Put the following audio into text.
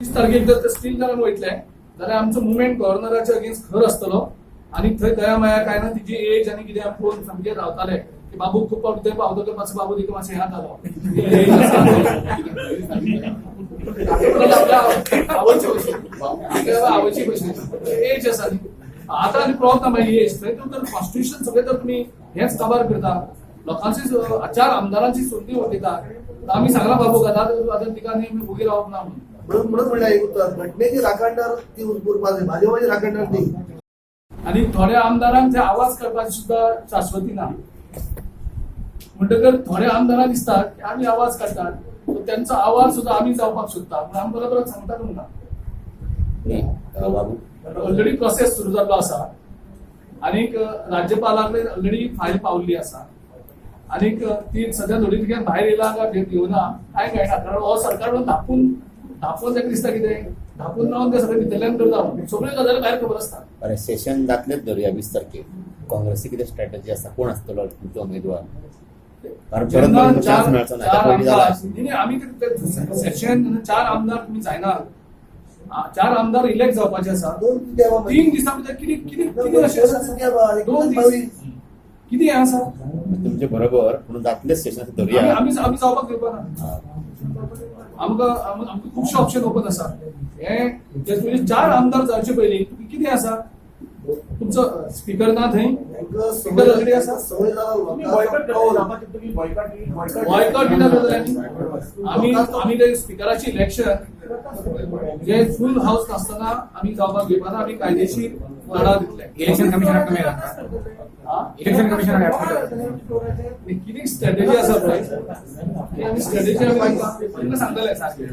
20 तारखेक जर ते स्टील जावन वयतले जाल्यार आमचो मुवमेंट गव्हर्नराच्या अगेन्स्ट खर आसतलो आनी थंय दया माया काय ना, तिची एज आनी कितें आमी पळोवन सामके रावताले की बाबू खूब फावटी थंय पावतकर मातसो बाबू तिका मातशें ह्या जालो. आपल्या आवयचे भशेन, आपल्या आवयचे भशेन एज आसा न्ही. आतां आनी प्रॉब्लेम ना मागीर एज थंय तर कॉन्स्टिट्युशन सगळें तर तुमी हेंच काबार करता, लोकांची चार आमदारांची संदी वठयता. आमी सांगला बाबूक आतां आतां तिका न्ही उगी रावप ना म्हणून. म्हणून म्हणून म्हणलं एक उत्तर, घटनेची राखणदार ती उरपाक जाय, भाजपाची राखणदार ती. आणि थोड्या आमदारांक ते आवाज करपाची सुद्धा शाश्वती ना. म्हणटकर थोड्या आमदारांक दिसता की आमी आवाज काडटात, सो त्यांचो आवाज सुद्धा आमी जावपाक सोदता म्हणून आमी बरोबर सांगता तुमकां. नाही, बाबू. ऑलरेडी प्रोसेस सुरू जाल्लो आसा आनीक राज्यपाला कडेन ऑलरेडी फायल पावल्ली आसा आनीक ती सध्या नोटिफिकेशन भायर येयला काय येवना काय कळना, कारण हो सरकार म्हणून धापून धापून ताका दिसता कितें धापून रावन ते सगळे भितरल्यान करता, सगळ्यो गजाली भायर खबर आसता. बरें, सेशन जातलेच धरुया 20 तारखेर, काँग्रेसी कितें स्ट्रॅटजी आसा? कोण आसतलो तुमचो उमेदवार? कारण परत जेन्ना परत चार चान्स मेळचो ना. चार आतां पयलीं आमदार जाला. न्ही, न्ही, आमी सेशन चार आमदार तुमी जायना, चार आमदार इलेक्ट जावपाचे आसा. दोन द्या बाबा. 3 दिसां भितर कितें कितें कितें अशें आसा? 2 दीस कितें हें आसा? तुमचे बरोबर म्हणून जातलेच सेशन धरुया. आमी आमी आमी जावपाक दिवपा ना. हा. आमकां आमकां खुबशे ऑप्शन ओपन आसा. हे जे तुजे चार आमदार जावचे पयलीं तुमी कितें आसा, तुमचो स्पीकर ना थंय. तांकां स्पीकर ऑलरेडी आसा. सवय जाला. तुम्ही बॉयकॉट लोकांचा कौल. तुम्ही बॉयकॉट. बॉयकॉट बी जातले आमी. आमी आमी ते स्पिकराची इलेक्शन जे फुल हाऊस नासतना आमी जावपाक दिवपाना. आमी कायदेशीर लढा दितले. इलेक्शन कमिशनाक तुमी हा? इलेक्शन कमिशनाक कितें स्ट्रॅटेजी आसा पळय ती आमी स्ट्रॅटेजी आमी तुमकां सांगतले सारकें.